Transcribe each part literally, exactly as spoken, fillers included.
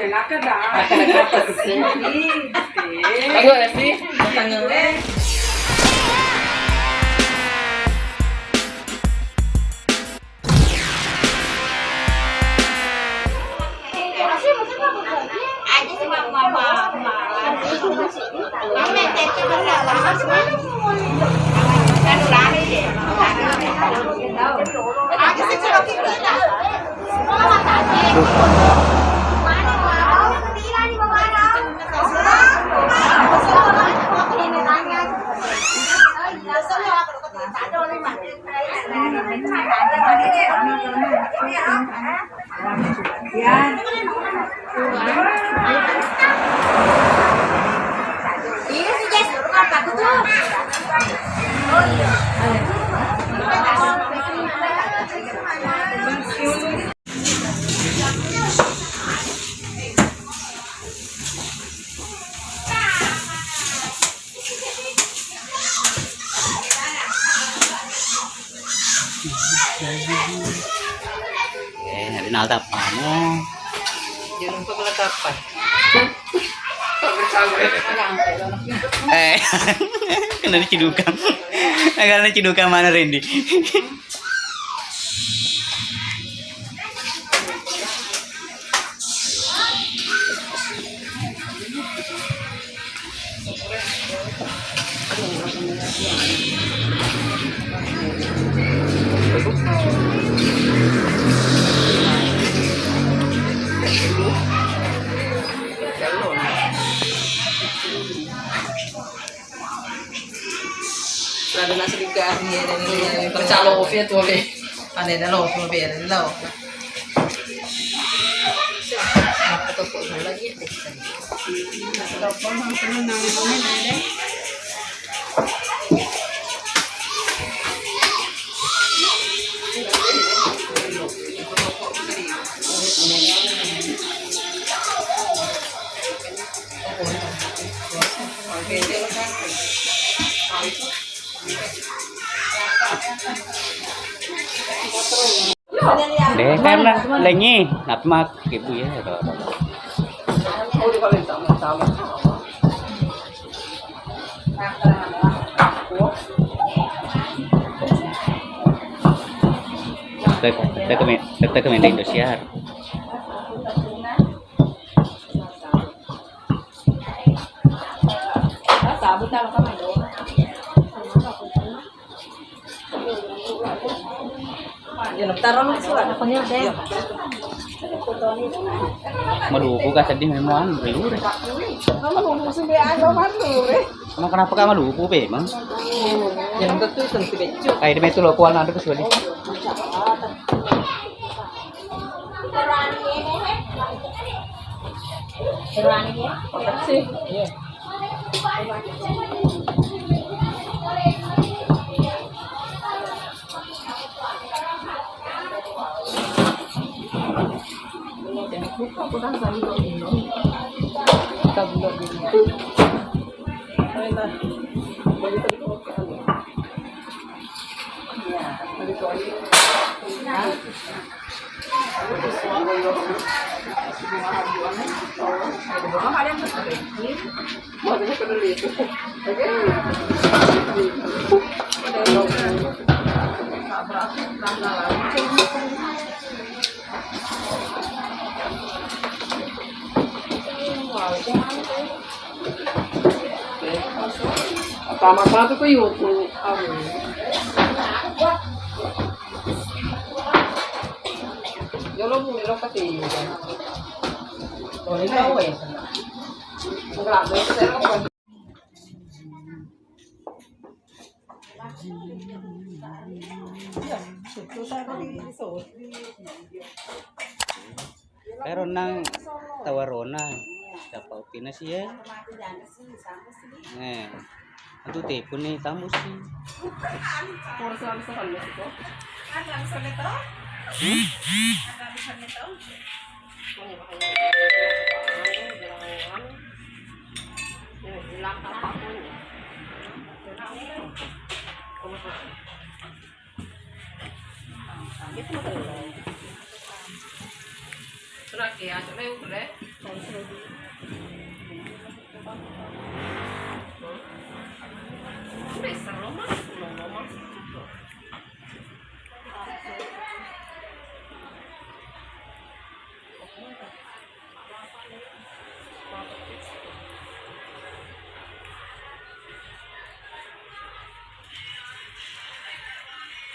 Nakada. Nakada apa sih? Ih, eh. Bagus sih. Tangan. Eh, nari nal tappamu. Jangan lupa kalau tappang. Eh, kena dicidukang. Agak dicidukang mana Randy? Rada nasrika, iya, dan iya, iya, percalo, iya, tuh, be. Ada, ada lo, tuh, be, ada lo. Apa tuh, kok lagi? Telepon, telepon, nangis, nangis, deh. Deh, karena lengi, napa mak ibu ya? Teka, teka me, teka me Indosiar. Malupu ka seddi memang anu, lure. Emang kenapa ka malupu pe, Mang? Kayak itu lo kual nanti ke sini. Apa-apa tuh kok YouTube. Yo lo pun lo ketiga. Boleh tahu ya. Enggak, besok saya lo Ero nang tawarona, siapa upina sih ya? Eh, itu tepun nih tambus sih. Hmm?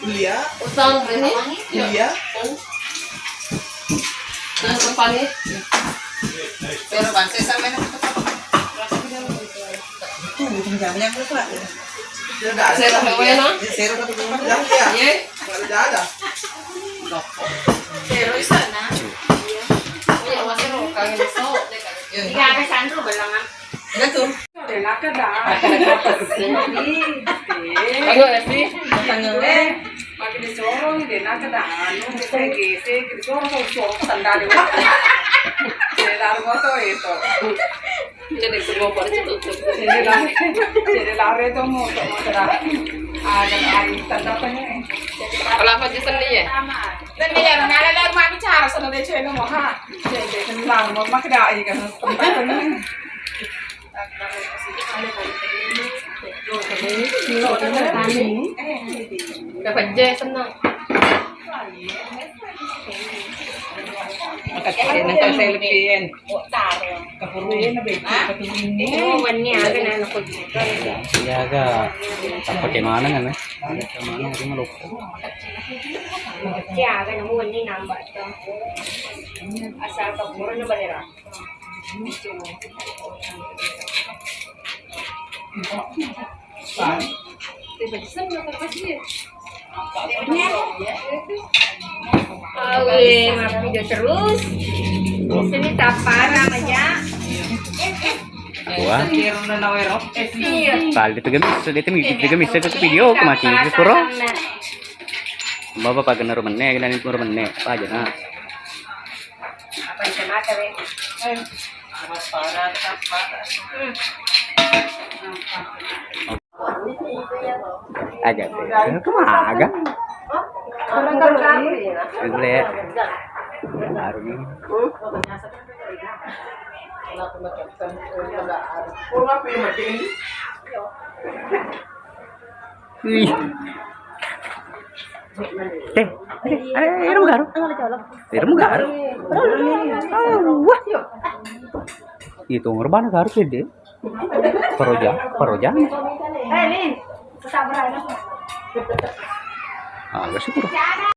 Kuliah. Utang ini. Kuliah. Yang depan nih. Pero bangsa sampai nanti. Tuh, jangan-jangan lupa. Saya tak tahu ya, nah. Saya tak tahu ya. Iya. Ada. Pero isa na. Iya, masih rokang ini, so. Iya, ada sandro belangan. Ada tuh. Dena kada. Tengok ya sih. Tengok. Eh, makin disorong, dena kada. Anu, gesek-gesek, disorong, sorong, sorong, sandal di bawah. Saya taruh motor itu. Jadi semua pada tutup. Jadi lari, jadi lari itu mau, mau kada. Ada air, tanda apa nih? Kelapa di sini ya? Sini ya, nala lari mami cara sana deh, cewek mau ha. Jadi, jadi, lari mau, mak kada air kan. Dapat je senang. Makasih, nanti saya lepihin. Iya, agak tak pakai mana kan, eh? Pakai mana, aku melupa. Iya, agak nemu ini nambah tuh. Asal kepurun balik. Awe, mappido terus. Sini tappa namanya. Wah. Iya. Tali tu gemis, dia tu gemis, dia tu gemis, itu video aku mati. Itu pura. Baba pakai naruh menne, kita ni naruh menne. Apa aja, nah? Apa yang kena, Kak? Agak deh. Kemana? Agak. Agak. Baru nih. Wih. Eh, eh, eh, ero garu. Ero garu. Oh, wah. Itu ngerbana garu pede. Peroja, peroja. Ah, gak syukur.